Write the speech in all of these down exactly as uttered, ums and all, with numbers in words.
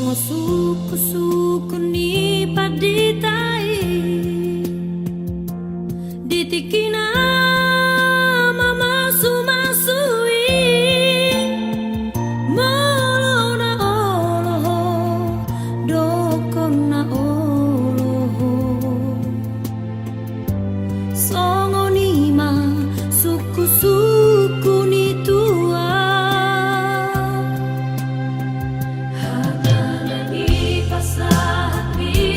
Songon sungkun-sungkun ni pandita i, di tingki na mamasu-masu i, molo na olo ho, dokkon na olo ho. Songon i ma sungkun-sungkun ni tuan. Hata na dipasahat ni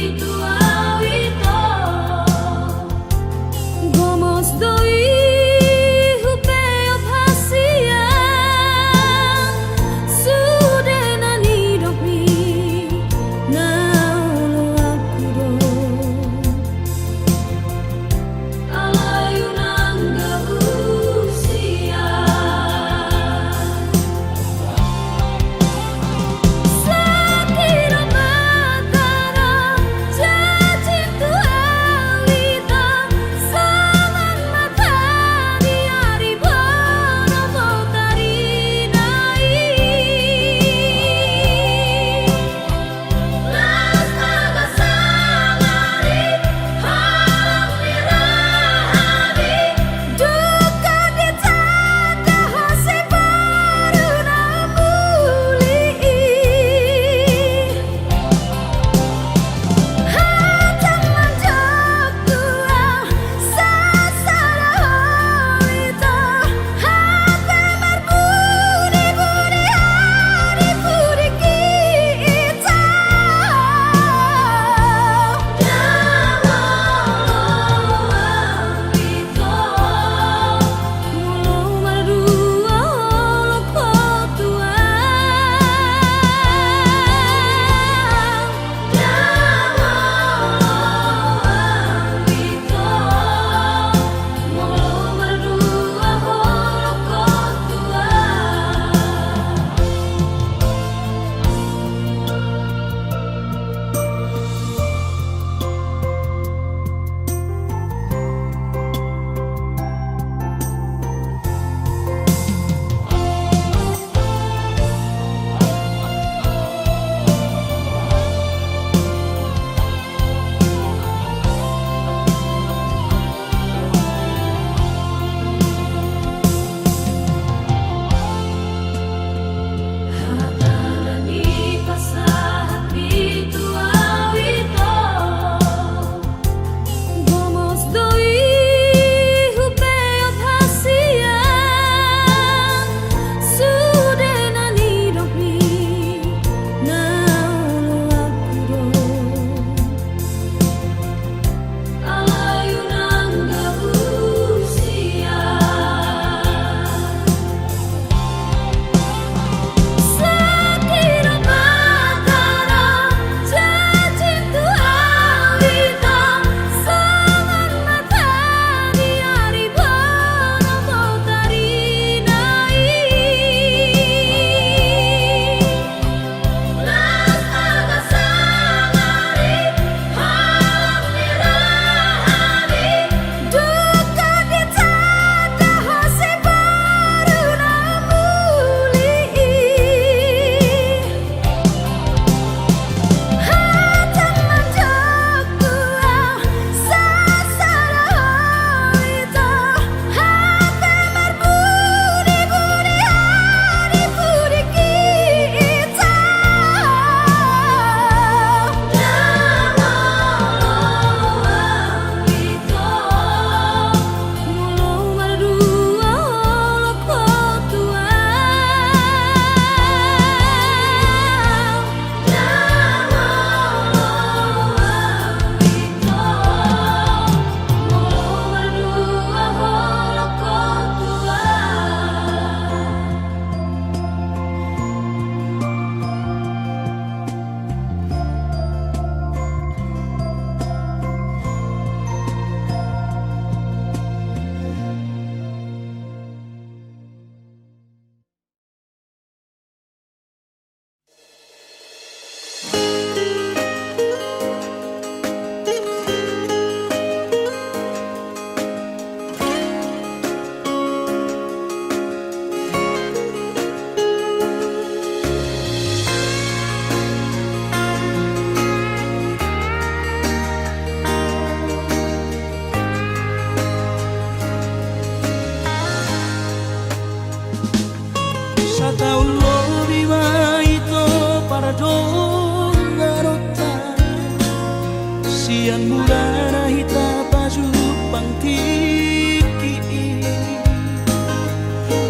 Sian mulana hita pajumpang tingki i.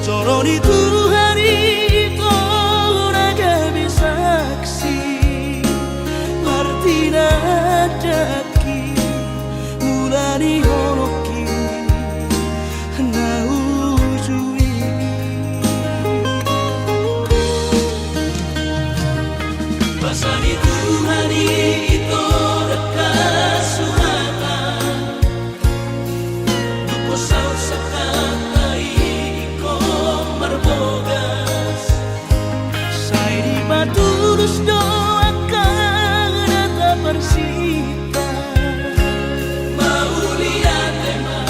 Joro ni Tuhan i, ito na gabe saksi, martinandat i mula ni holongki na uju i. Basa ni Tuhan i, ito angka suhatan, dung saut sangkap, ingkon marbogas. Sai dipatulus do angka na taparsinta. Mauliate ma,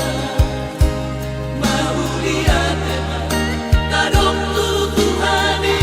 mauliate ma tadok tu Tuhan i.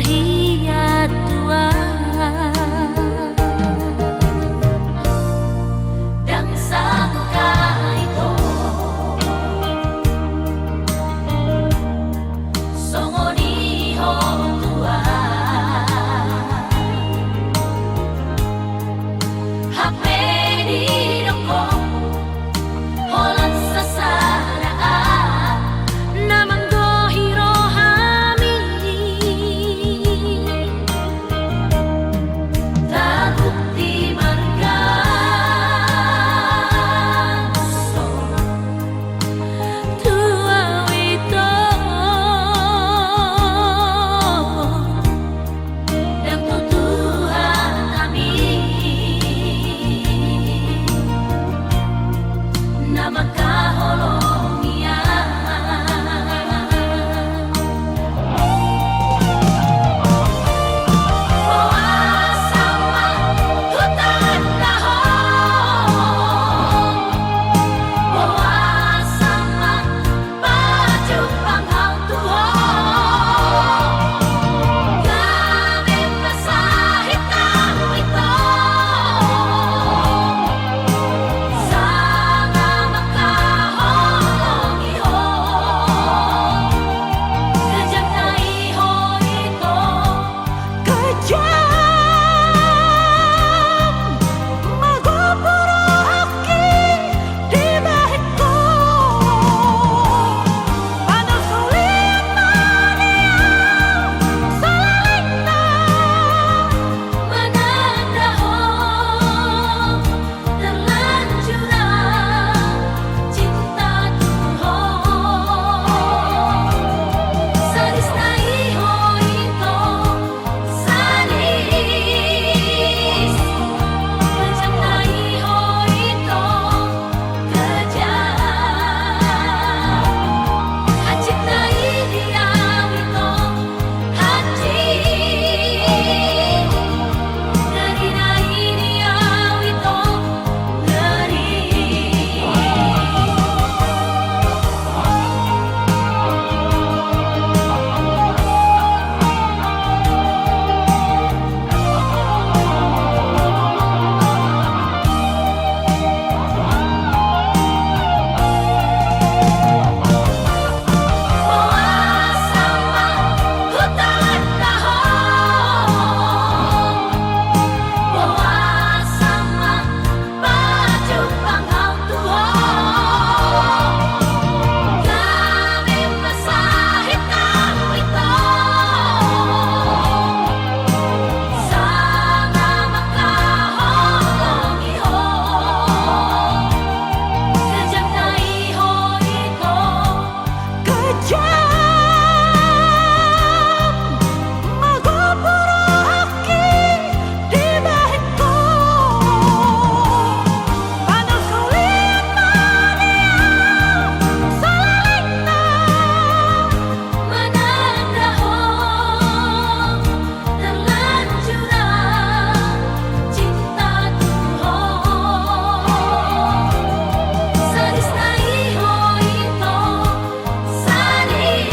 Ia Tuhan, ndang sangkap ito, songon i ho Tuhan, hape didok ho holan sasada na manggohi rohami. Tabukti marga tu au ito, ndang tutu hatami na mangkaholongi au. Boasa ma hutanda ho, boasa ma pajumpang au tu ho, gabe masahit au ito, sanga mangkaholongi ho. Kejam nai ho ito, kejam, mago puro haki dibahen ho. Panasulian ma nian salelengna, mananda ho terlanjur au cinta tu ho. Sadis nai ho ito, sadis. Kejam nai ho ito, kejam. Hansit nai di au ito, hansit. Ngeri nai di au ito, ngeri. Kejam, mago puro haki dibahen ho. Panasulian ma nian salelengna, mananda ho terlanjur au cinta tu ho. Sadis nai ho ito, sadis.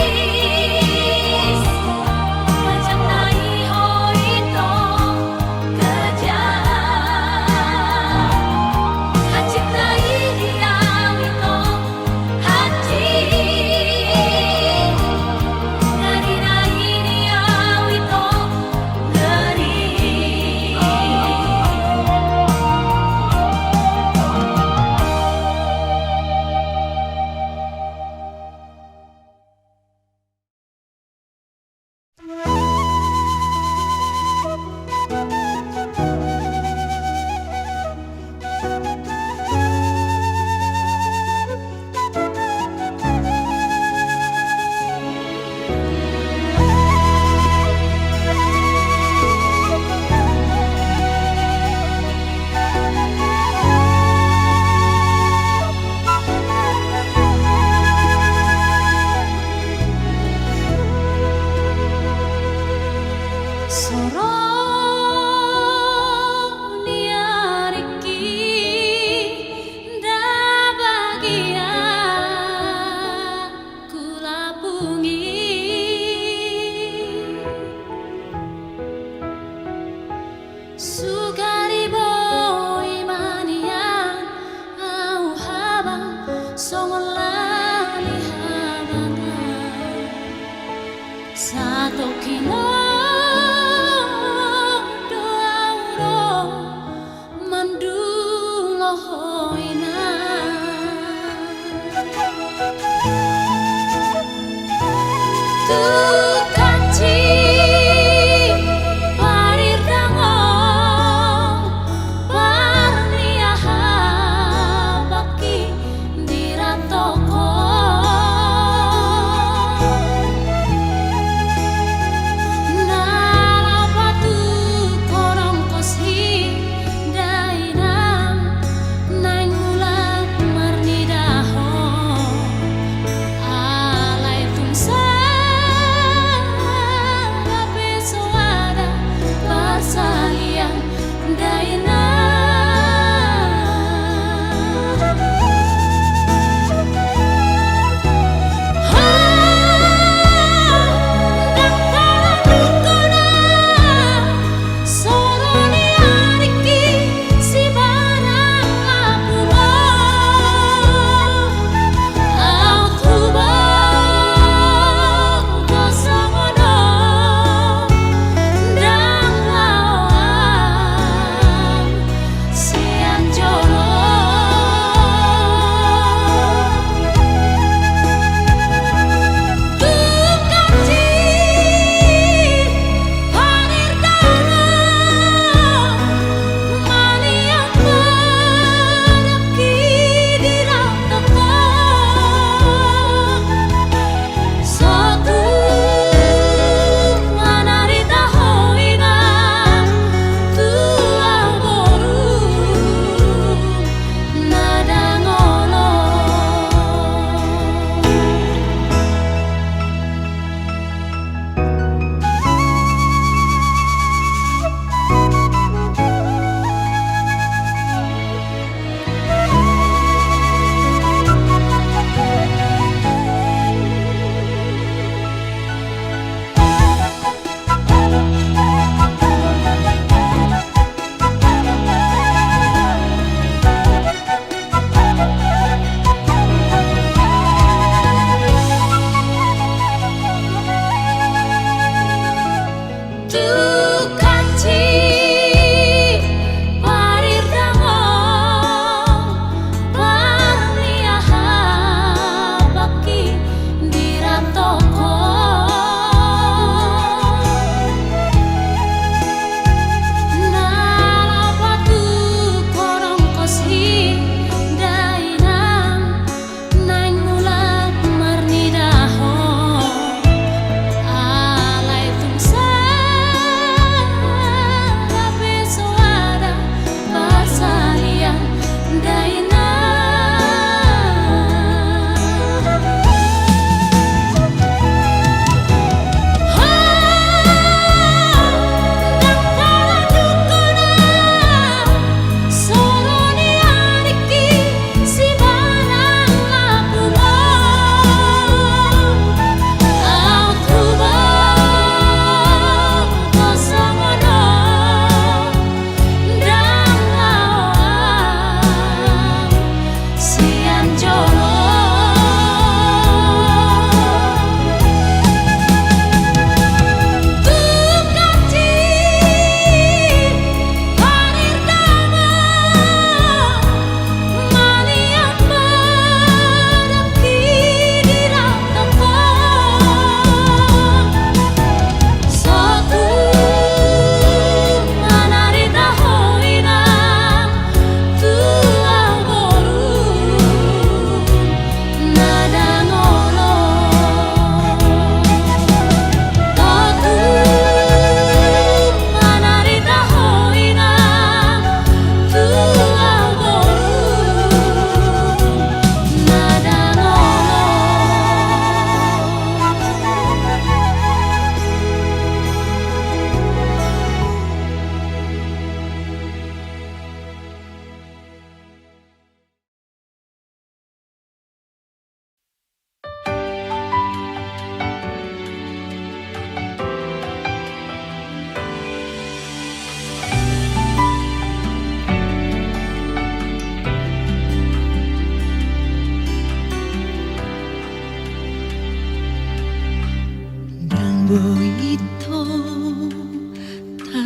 Kejam nai ho ito, kejam. Hansit nai di au ito, hansit. Ngeri nai di au ito, ngeri. Sorong ni arengki nda bagian kulapung i. Sugari boi manian au habang songon lali habang. Satongkin on do au ro mandungo ho inang. Tukang ci parir dangong, parniaha bakki di rantoko. Na laho patuk horong kos hi dainang, naeng mulak marnida ho. Alai tung sada pe so ada parsalian dainang. Ndang parannukkona soro ni adikki sibarang lapumo. Au tu bongko songon on ndang laoan sian jolo. Tukang ci parir dangong, manian maranggi di rantoko. Sotung anarita ho inang tu au boru na dangol on. Tukang ci parir dangong, parniaha bakki di rantoko. Na laho patuk horong kos hi dainang, naeng mulak marnida ho. Alai tung sa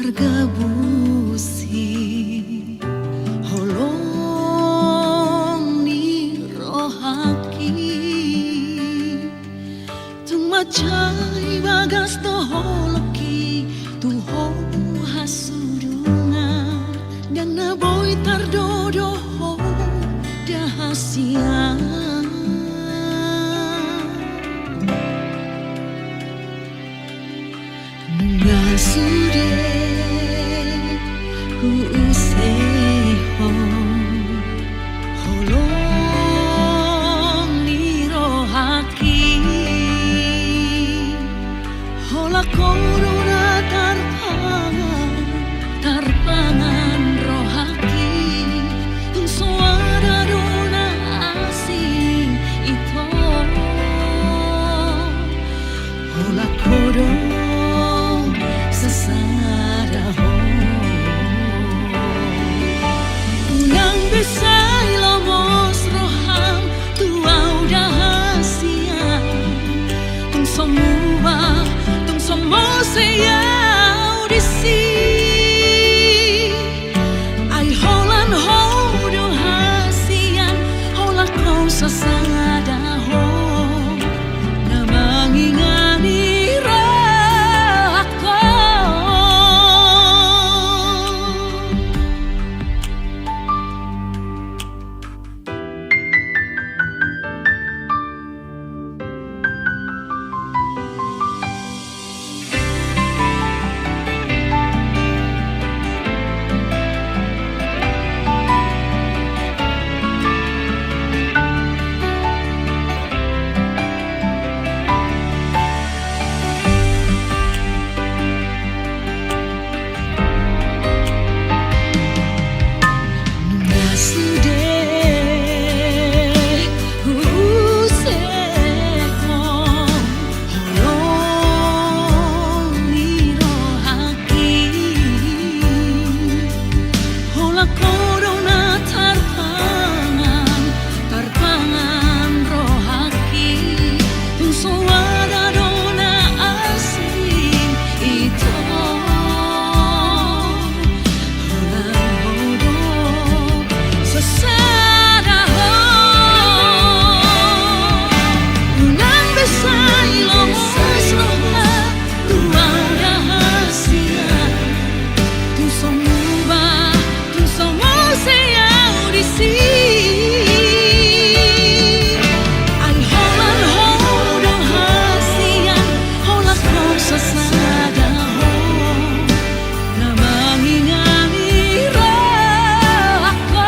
Margabusi holong ni rohangki, tung mansai bagas do holongki tu ho hasudungan, ndang na boi tardodo ho da hasian. Nunga sude huusehon holong ni rohangki, holan ho do na tarpangan, tarpangan rohangki, tung so ada do na asing ito. Holan ho do sasada ho. Unang be sai lomos roham tu ahu da hasian. Tung so muba, tung so mose ahu disi. Ai holan ho do hasian, holan ho sasada ho na mangingani rohangku. Nunga sude huusehon holong ni rohangki, holan ho do na tarpangan, tarpangan rohangki, tung so ada do na asing ito. Holan ho do sasada ho. Unang be sai lomos roham tu ahu da hasian. Tung so muba, tung so mose ahu disi. Ai holan ho do hasian, holan ho sasada ho na mangingani rohangku.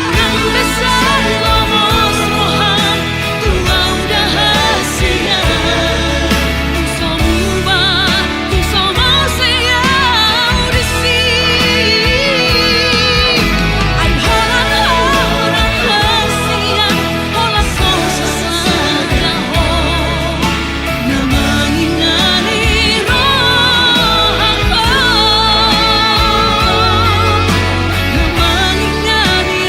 Unang be sai lomos roham tu ahu da hasian. Tung so muba, tung so mose ahu disi. Ai holan ho do hasian, holan ho sasada ho na mangingani rohangku. Na mangingani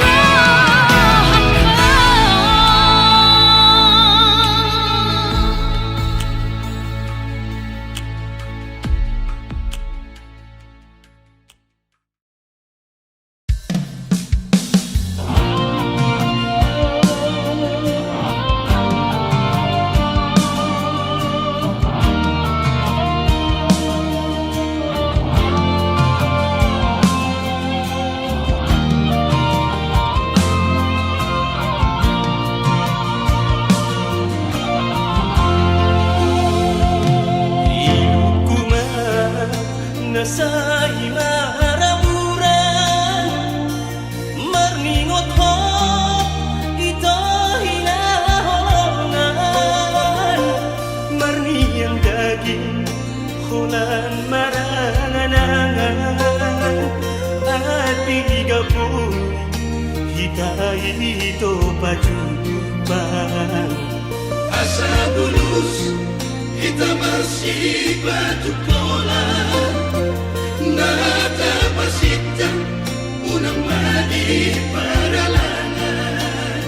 rohangku. Ilungku ma na sai maramuran, marningot ho ito hinaholongan, marniang daging holan marangan-angan, atik gabe hita ito pajumpang. Asa bulus hita marsipatu pola, na tapasinta unang ma di pardalangan.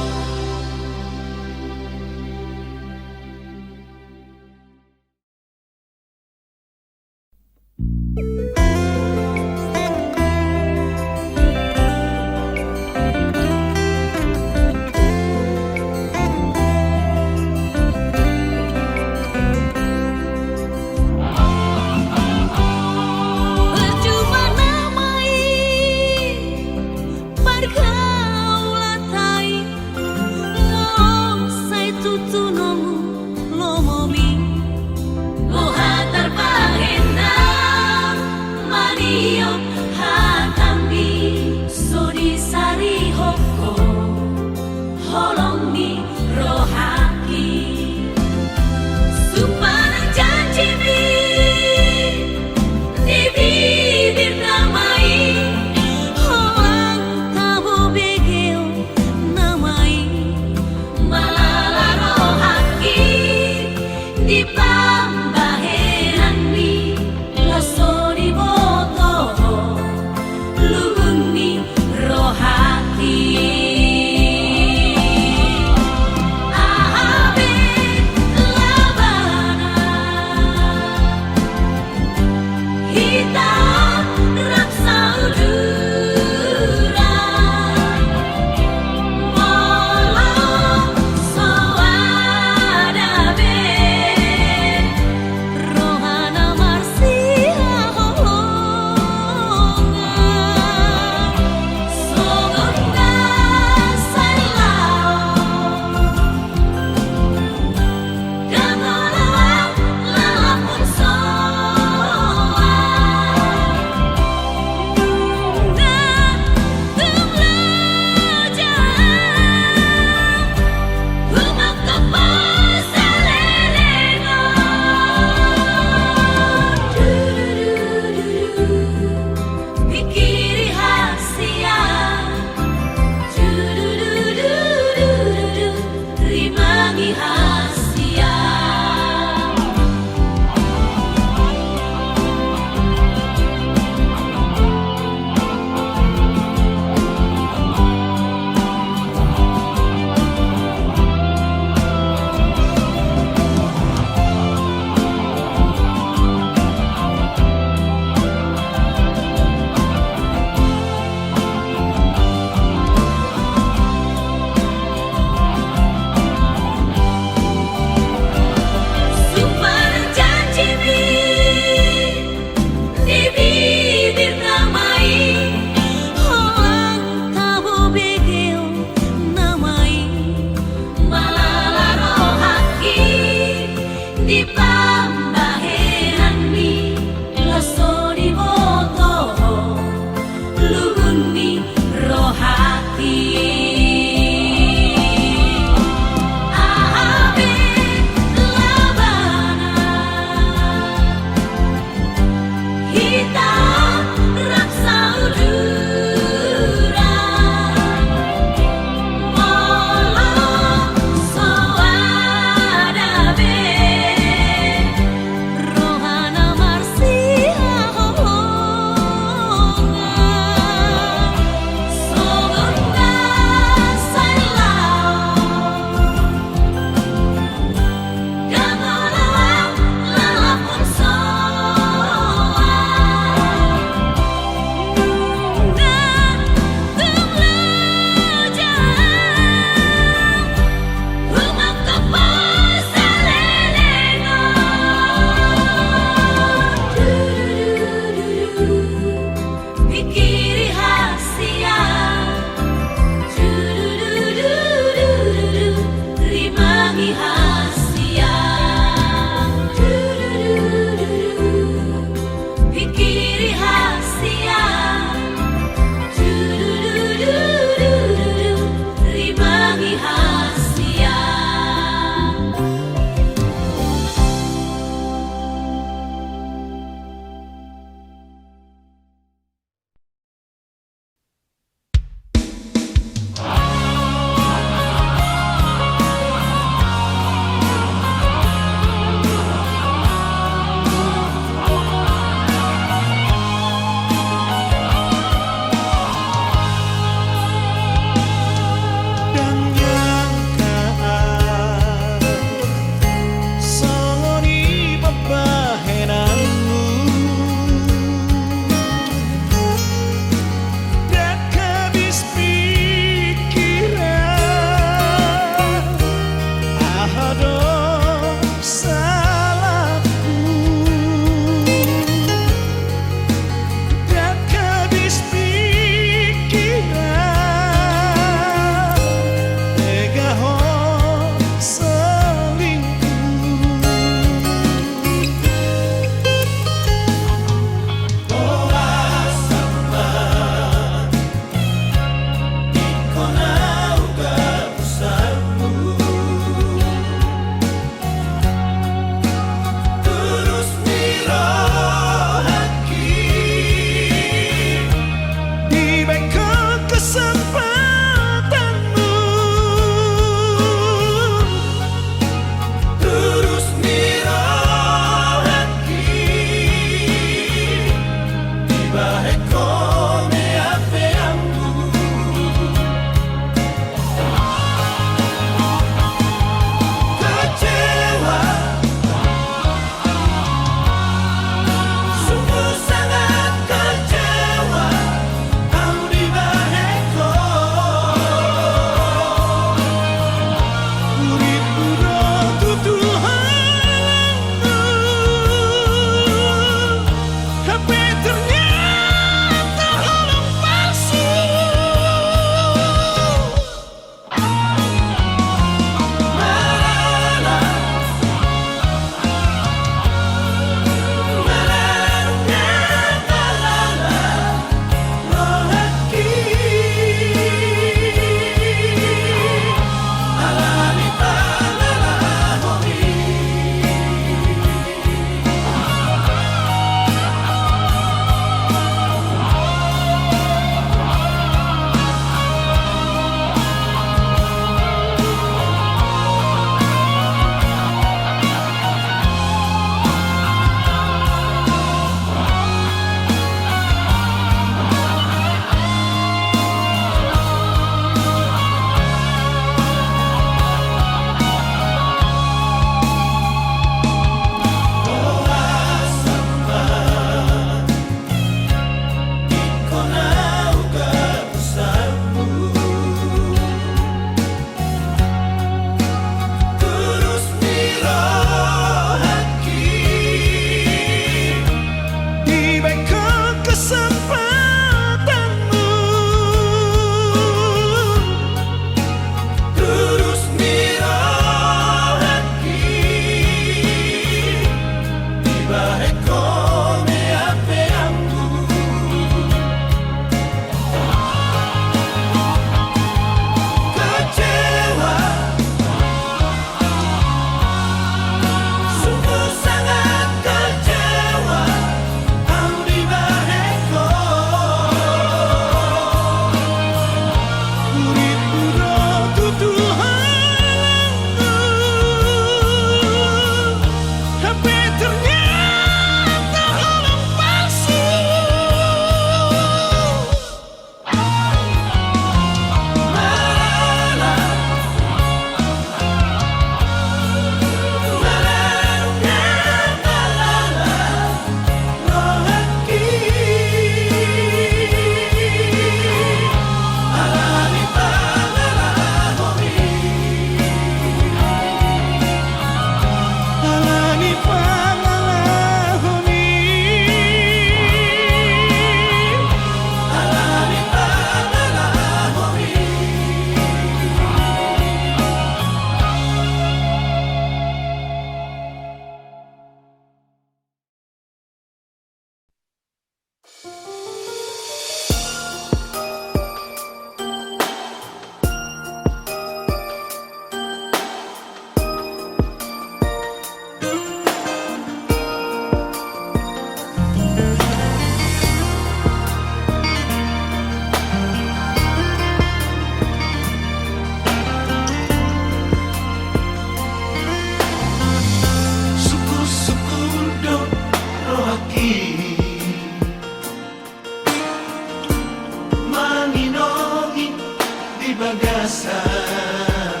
di bagasan.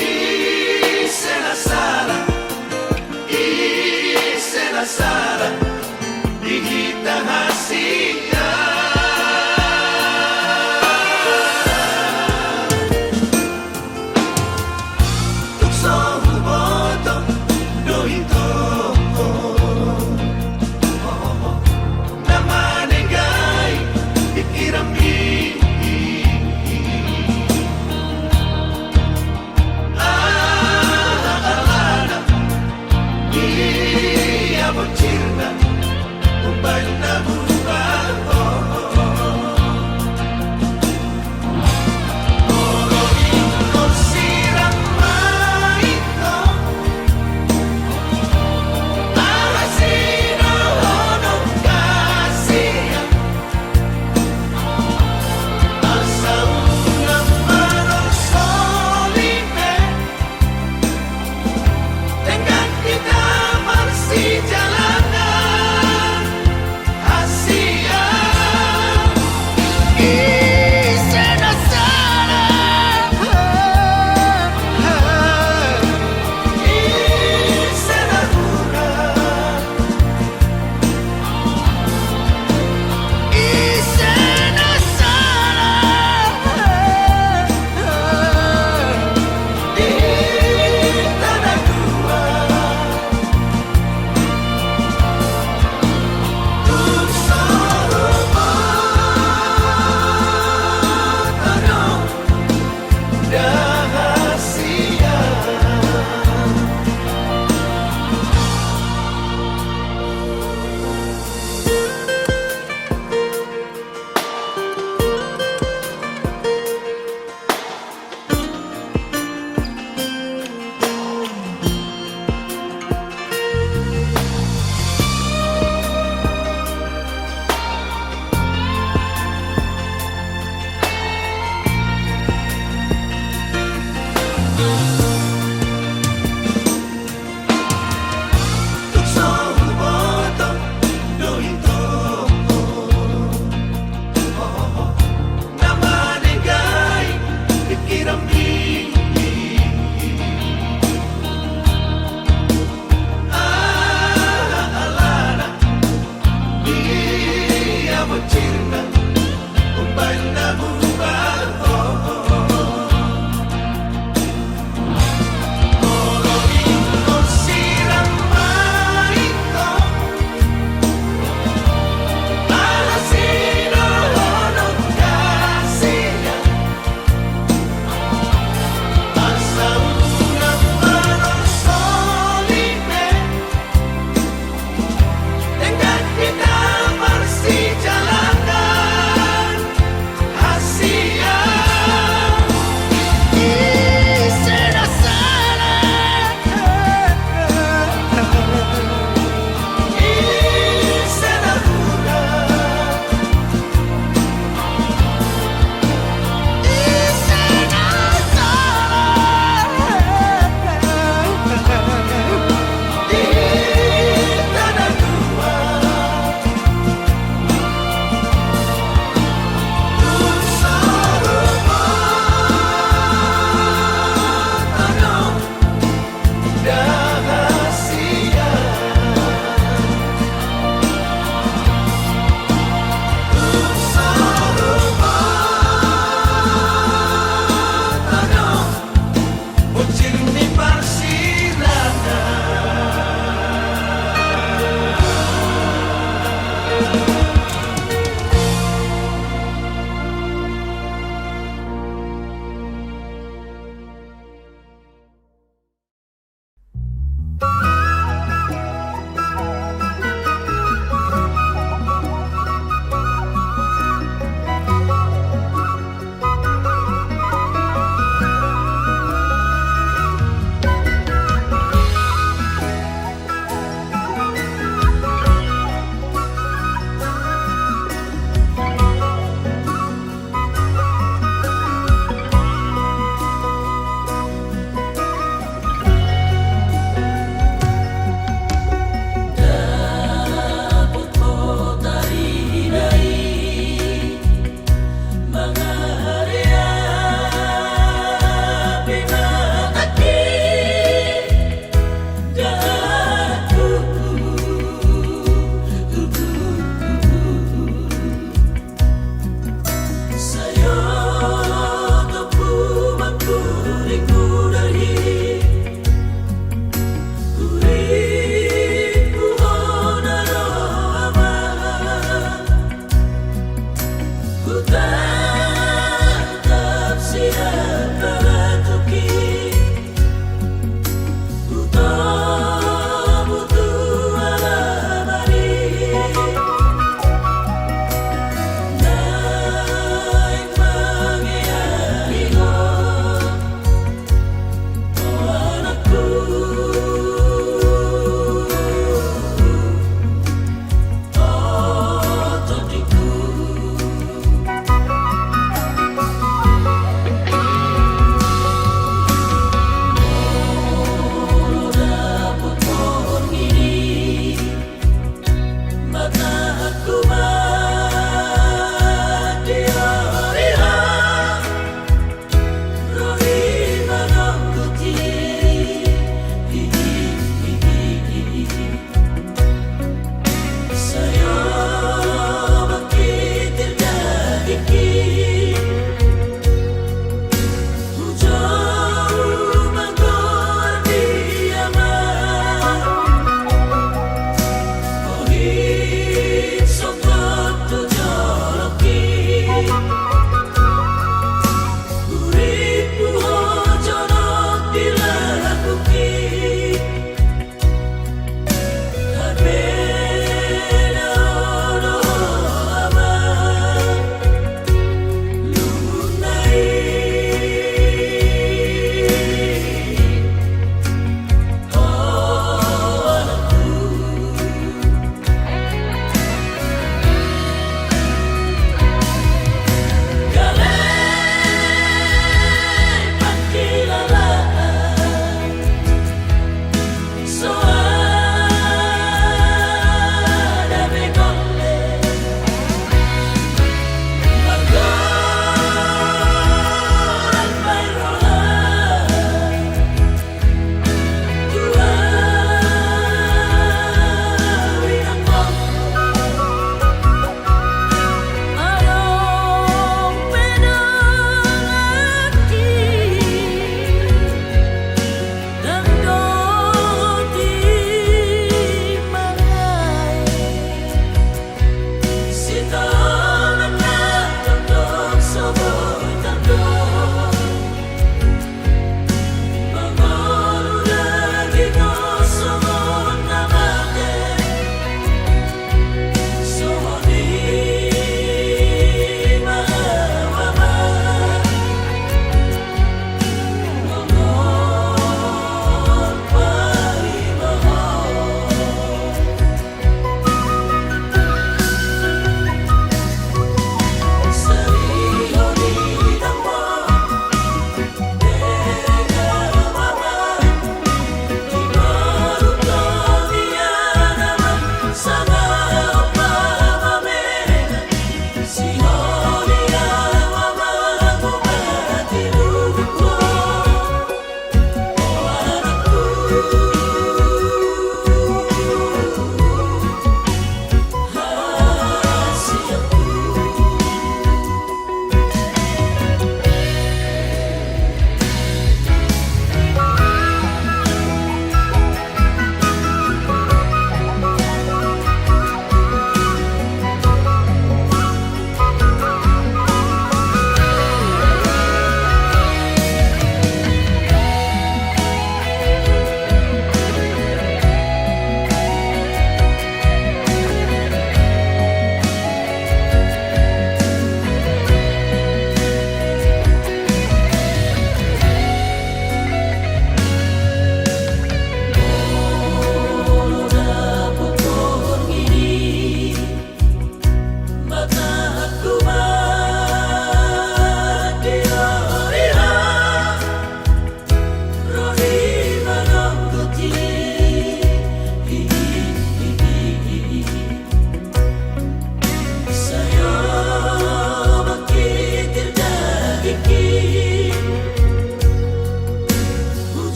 Ise na sala, ise na sala di hita hasian. Tung so huboto do ito na manegai pikiranmi. Aha alana, dia bocirna umbahen na bubar ho. Molo ingkon sirang ma ingkon, aha sinahonon hasian? Asa unang manolsoli pe, denggan hita marsijalanan.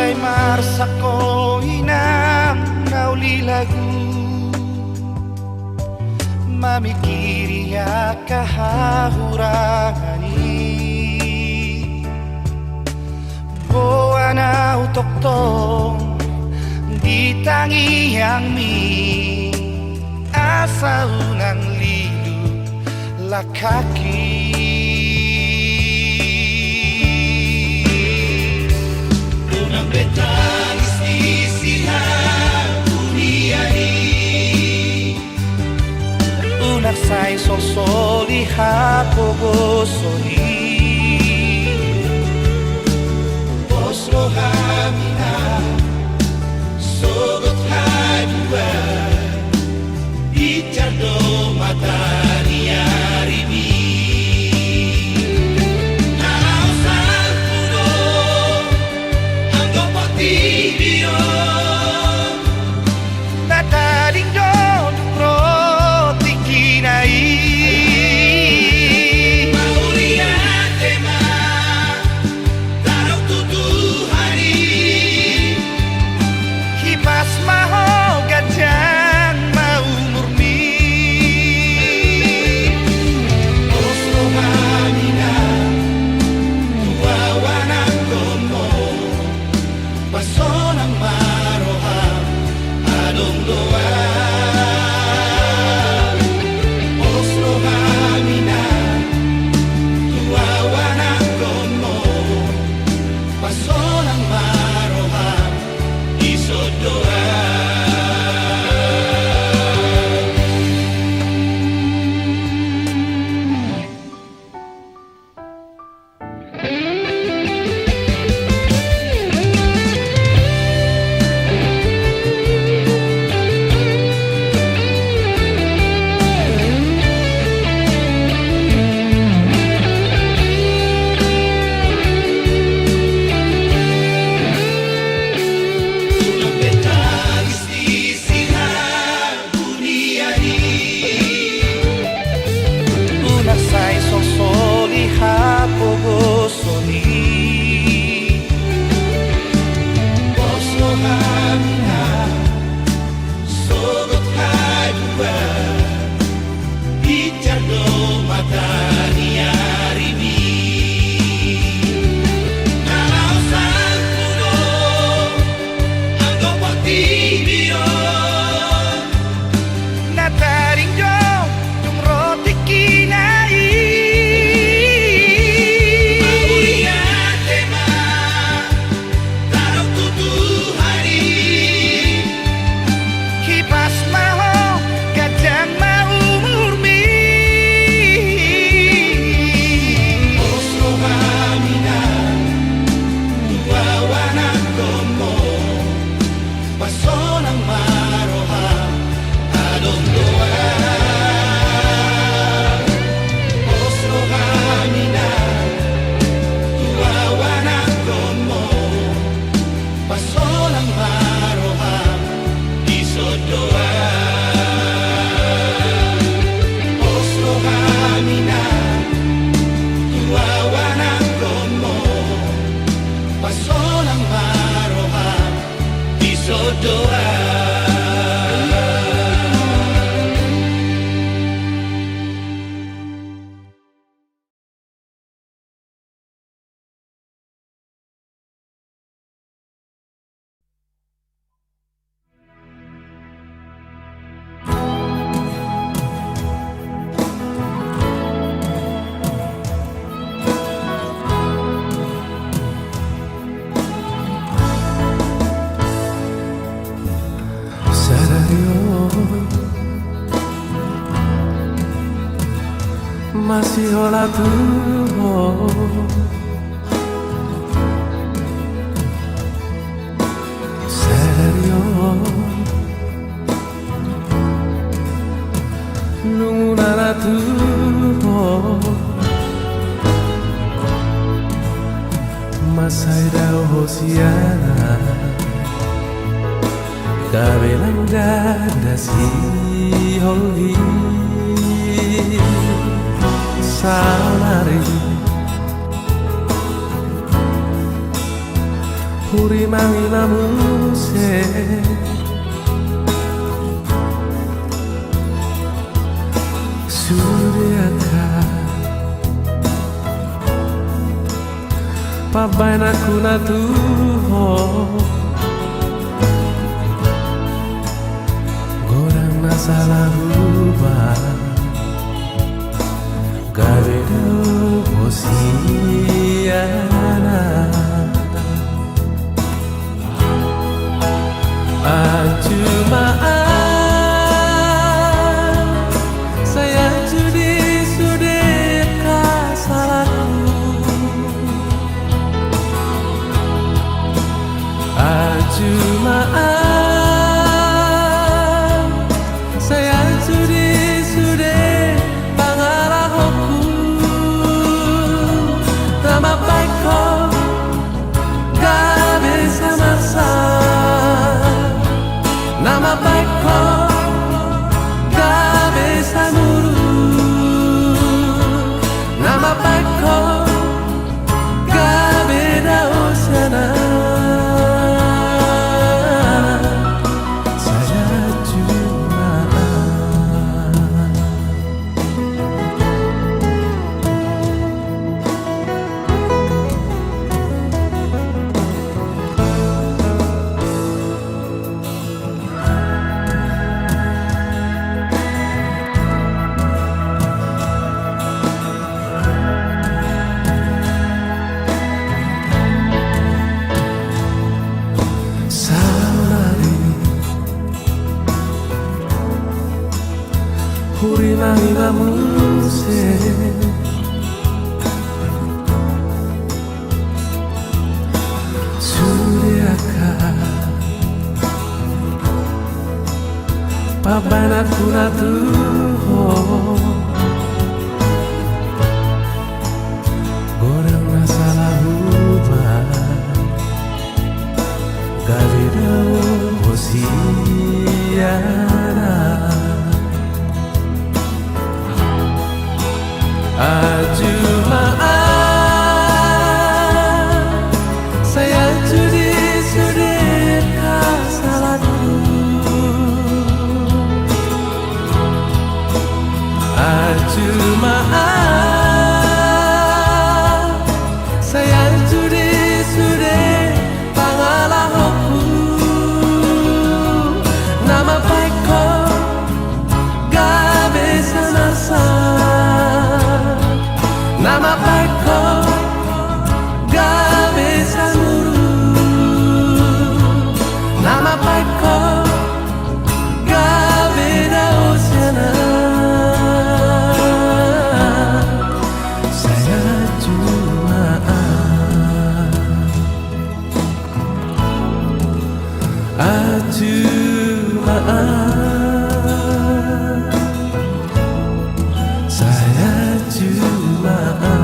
Ai marsangko inang na uli lagu, mamingkiri angka hahurangan i. Boan au tongtong di tangiangmi, asa unang lilu langkangki. Unang be tangis di sihabunian i, unang sai solsoli hapogoson i. Pos roham inang, sogot haduan, bicar do mata ni arimi. Na laho salpu do anggo portibi on, na tading do dung ro tingkina i. Mauliate ma, tadok tu Tuhan i. Hipas ma ho, ganjang ma umurmi. Pos roham inang, tu ahu anakkonmu. Pasonang ma roham, adong do ahu. Pos roham inang, tu ahu anakkonmu. Pasonang ma roham, dison do ahu. Unang sai solsoli hapogoson i. Pos roham inang, sogot haduan, bicar do mata ni arimi. Na laho salpu do anggo portibi on, na tading do dung ro tingkina i. Mauliate ma, tadok tu Tuhan i. Hipas ma ho, ganjang ma umurmi. Pos roham inang, tu ahu anakkonmu. Pasonang ma roham, adong do ahu. Pos roham inang, tu ahu anakkonmu. Pasonang ma roham, dison do ahu. Pos roham inang, tu ahu anakkonmu. Pasonang ma roham, dison do ahu. Sadari on masihola tu ho. Sadari on nunga na tu ho. Mansai dao ho sian ahu. Gabe lang dada sihol i. Saonari Hurimang ima muse sude angka pambahenanku na tu ho. Godang na sala hubahen, gabe dao ho sian ahu. Ahu ma ahu, sai ahu di sude angka salangku. Ahu ma ahu, sai ahu di sude pangalahonku. Na mambahen ho gabe samarsa, na mambahen ho gabe samuruk, na mambahen ho gabe dao sian ahu. Sai ahu ma ahu. Saonari hurimang ima muse sude angka pambahenanku na tu ho. Godang na sala hubahen, gabe dao ho sian ahu. Ahu ma ahu, sai ahu di sude angka salangku. Ahu ma ahu, sai ahu di sude pangalahonku. Na mambahen ho gabe samarsa, na mambahen ho gabe samuruk, na mambahen ho gabe dao sian ahu. Sai ahu ma ahu. Ahu ma ahu, sai ahu ma ahu.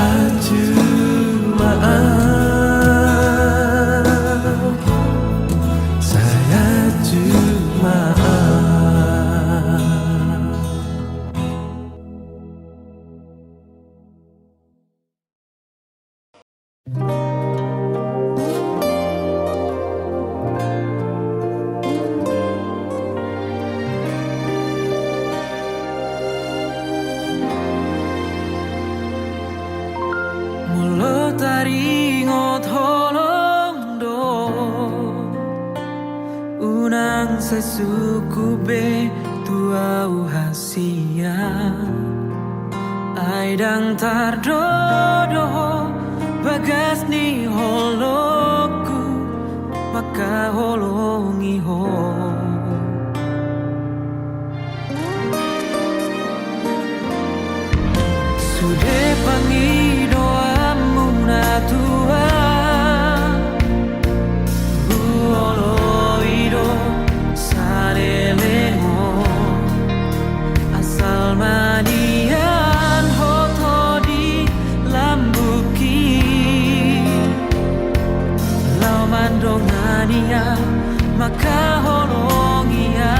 Ahu ma ahu, sai ahu ma ahu. Molo taringot holong do, unang sai sungkun be tu ahu hasian. Ai ndang tardodo ho bagas ni holongku, mangkaholongi ho. Sude pangidoanmuna tu ahu, huoloi do saleleng on. Asal ma nian hot ho di lambungki, laho mandongani ahu, mangkaholongi ahu.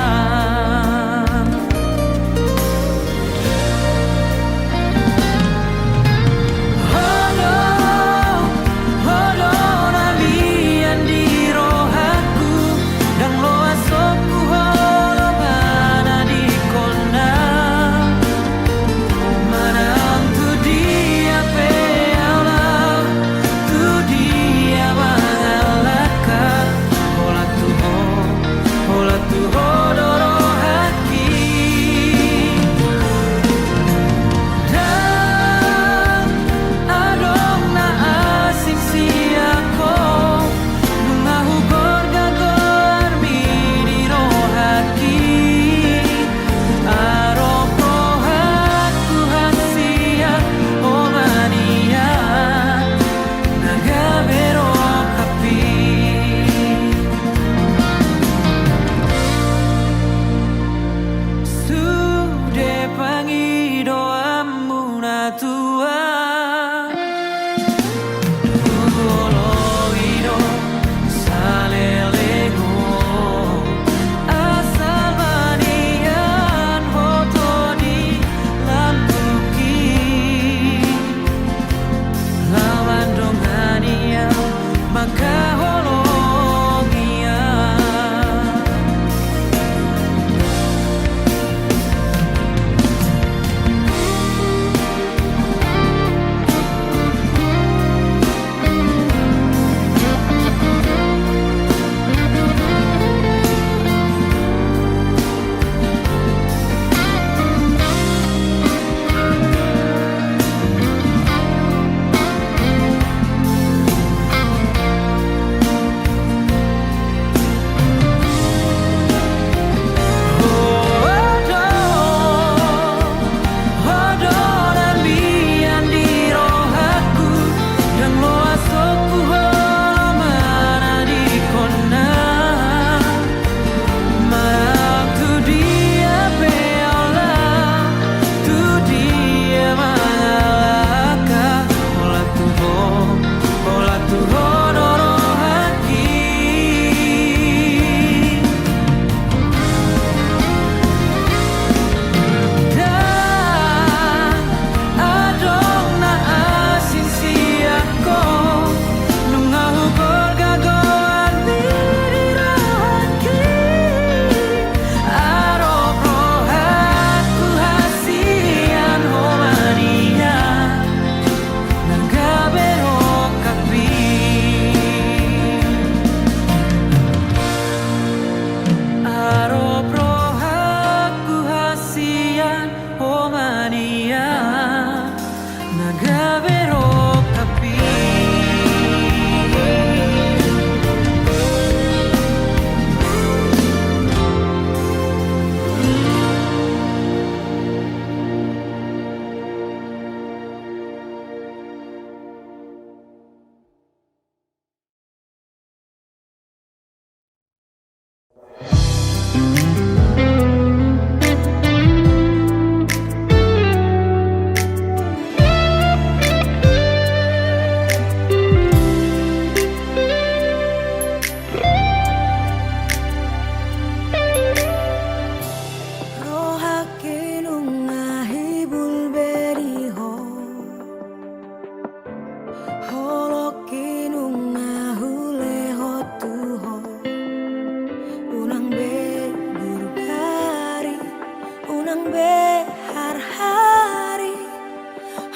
Be harhari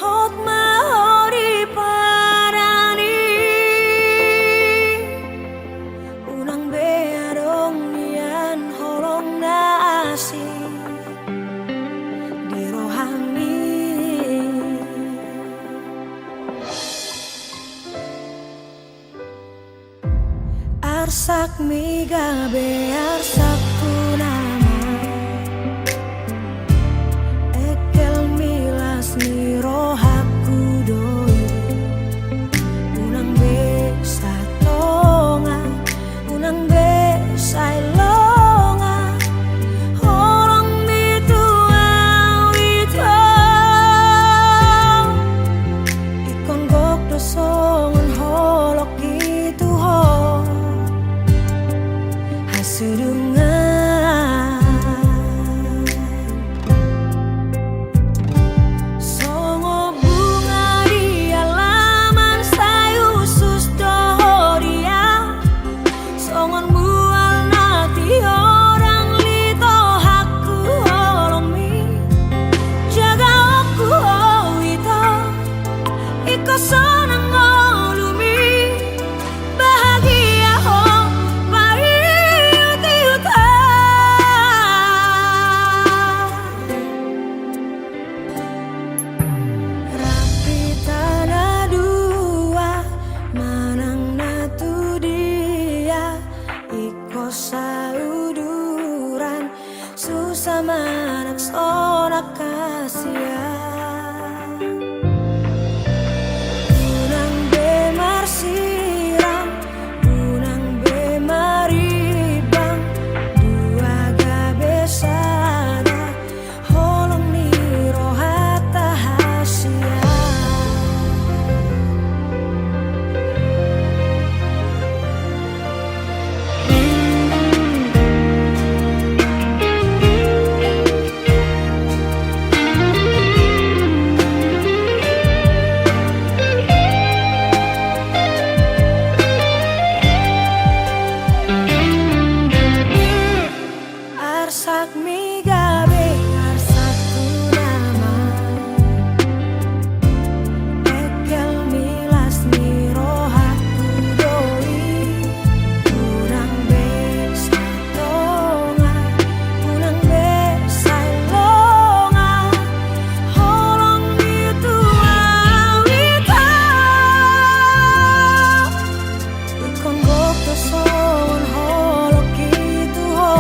hot ma ho di padan i. Unang be adong nian holong na asing di rohami. Arsakmi gabe arsakku nama, engkelmi las ni rohakku do i. Unang be satonga, unang be sai longa holongmi tu au ito. Ingkon gok do songon holong i tu ho hasudungan. Songon bunga di alaman sai hushus do ho di au. Songon mual na tiodang lito hakku holongmi, jagaonku ho ito. Ingkon sonang ngolumi, bahagia ho paihut-ihut au. Rap hita na dua manang na tu dia, ingkon sauduran, susah manang sonang hasian. Unang be marsiram, unang be marimbang, dua gabe sada holong ni rohanta hasian. Arsakmi gabe arsakku nama, engkelmi las ni rohakku do i. Unang be satonga, unang be sai longa holongmi tu au ito. Ingkon gok do songon holong i tu ho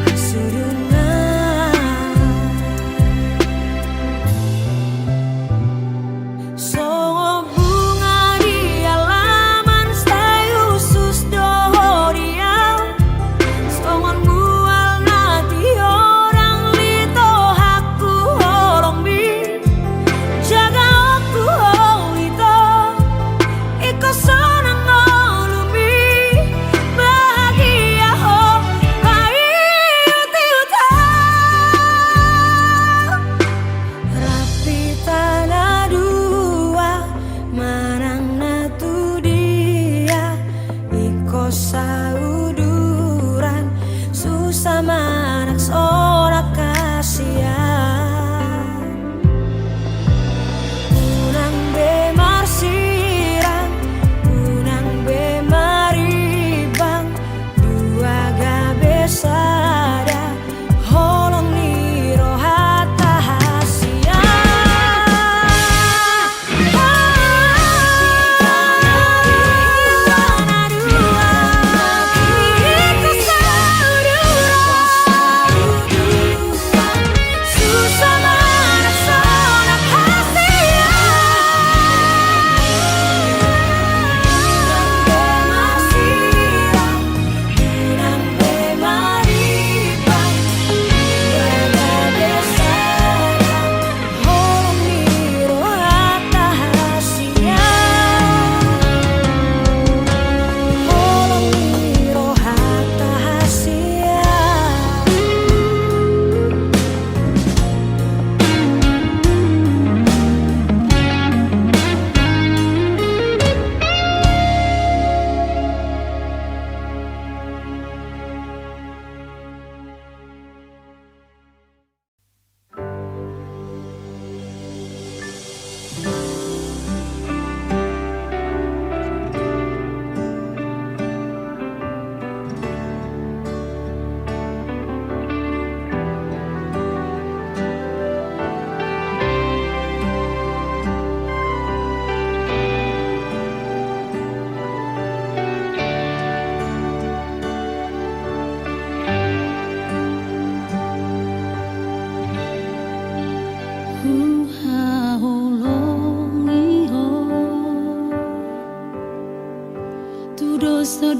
hasudungan. Songon bunga di alaman sai hushus do ho di au. Songon mual na tiodang lito hakku holongmi, jagaonku ho ito. Ingkon sonang ngolumi, bahagia ho paihut-ihut au. Rap hita na dua manang na tu dia, ingkon sauduran, susah manang sonang hasian. Unang be marsiram, unang be marimbang, dua gabe sada holong ni rohanta hasian.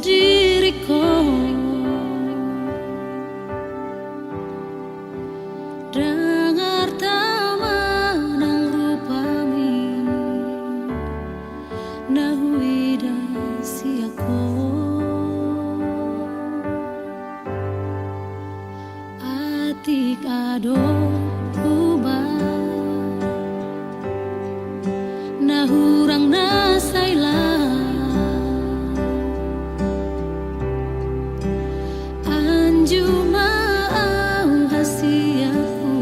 diringkon. Ndang arta manang rupami na huida sian ho. Atik adong hubahen na hurang na sai lam, anju ma au hasianku,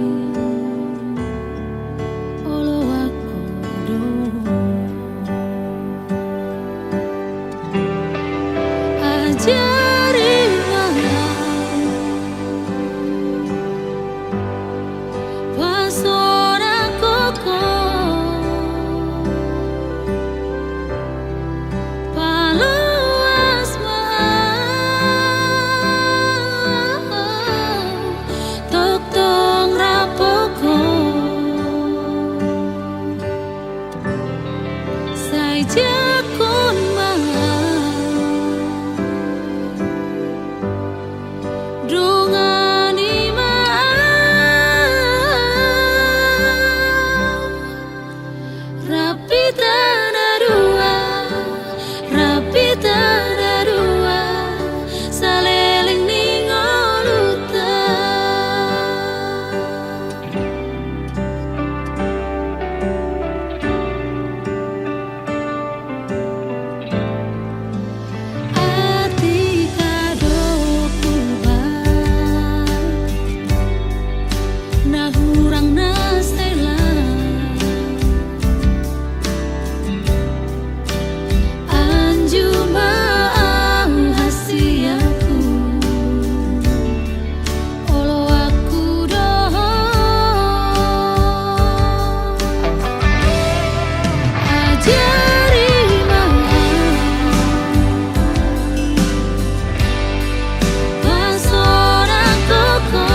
oloanku do. Ajari ma au pasonang ho, paloas ma au, tongtong rap ho. Sai jangkon ma au, dongani ma au, rap hita na dua, rap hita na dua, saleleng ni ngolunta. Atik adong hubahen na hurang na sai lam, anju ma au hasianku, oloanku do. Ajari ma au pasonang ho,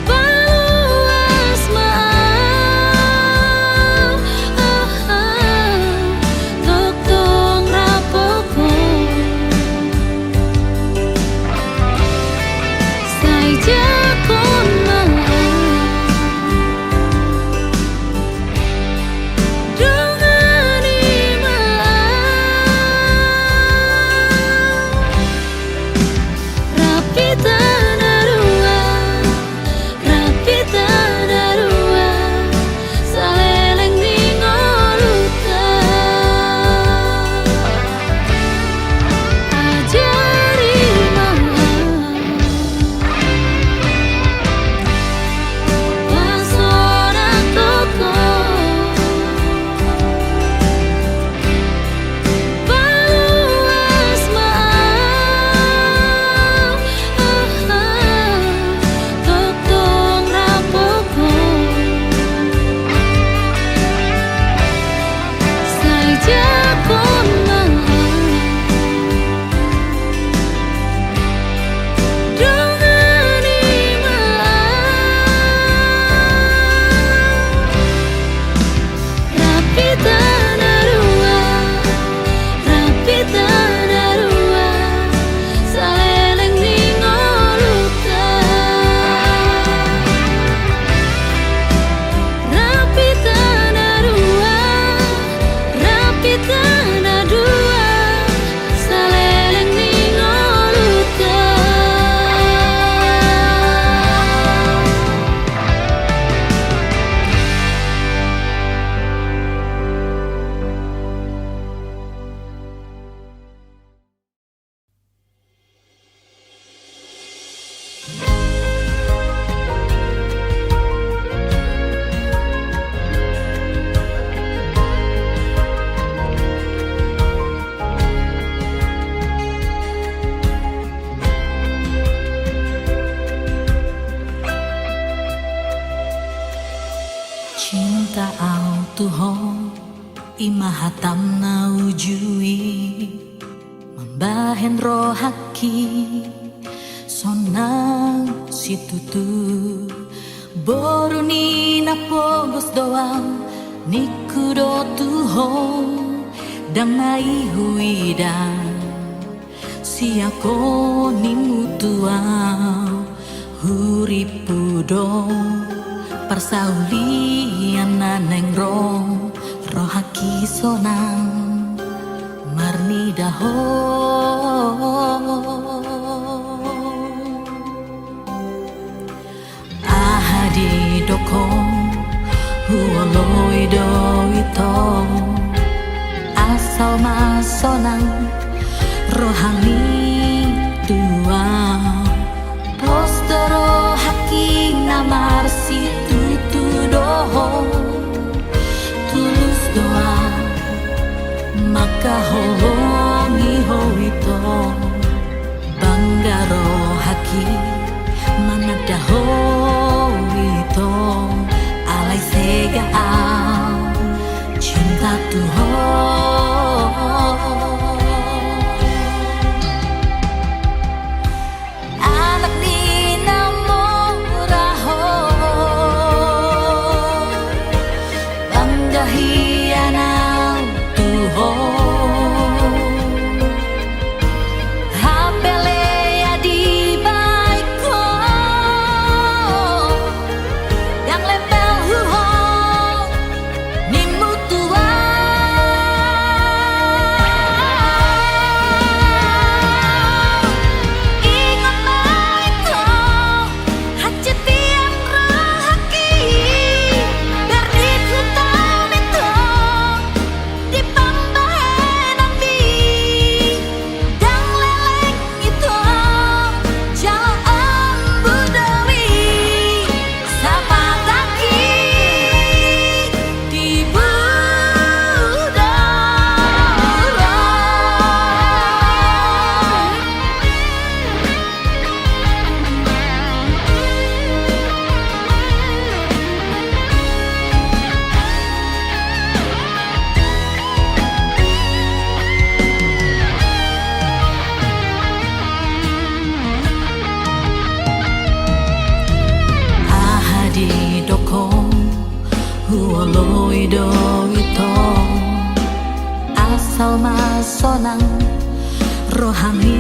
paloas ma au, tongtong rap ho. Sai jangkon ma au, dongani ma au, rap hita na dua, rap hita na dua, saleleng ni ngolunta. Ajari ma au pasonang ho, paloas ma au, tongtong rap ho. Sai jangkon ma au, dongani ma au, rap hita na dua, rap hita na dua, saleleng ni ngolunta. Rap hita na dua, rap hita na dua, saleleng ni ngolunta. Cinta au tu ho, i ma hatam na uju i. Mambahen rohangki sonang situtu. Boru ni na pogos do au, ningku do tu ho. Ndang na i huida sian ho nimmu tu au, hurippu do parsaulian na naeng ro, rohangki sonang marnida ho. Aha didok ho, huoloi do ito, asal ma sonang rohami tu au. Pos do rohangki na marsitutu do ho, tulus do au mangkaholongi ho ito. Bangga rohangki mananda ho ito, alai sega au cinta tu ho. Anak ni na mora ho, bangga hian au tu ho. Hape lea dibahen ho, ndang lembel huhol nimmu tu au. Ingot ma ito, hansit hian rohangki, berdiri huta ito di pambahenanmi. Ndang leleng ito jala ombun do i, sapatangki di budara. Aha didok ho, huoloi do ito, asal ma sonang rohami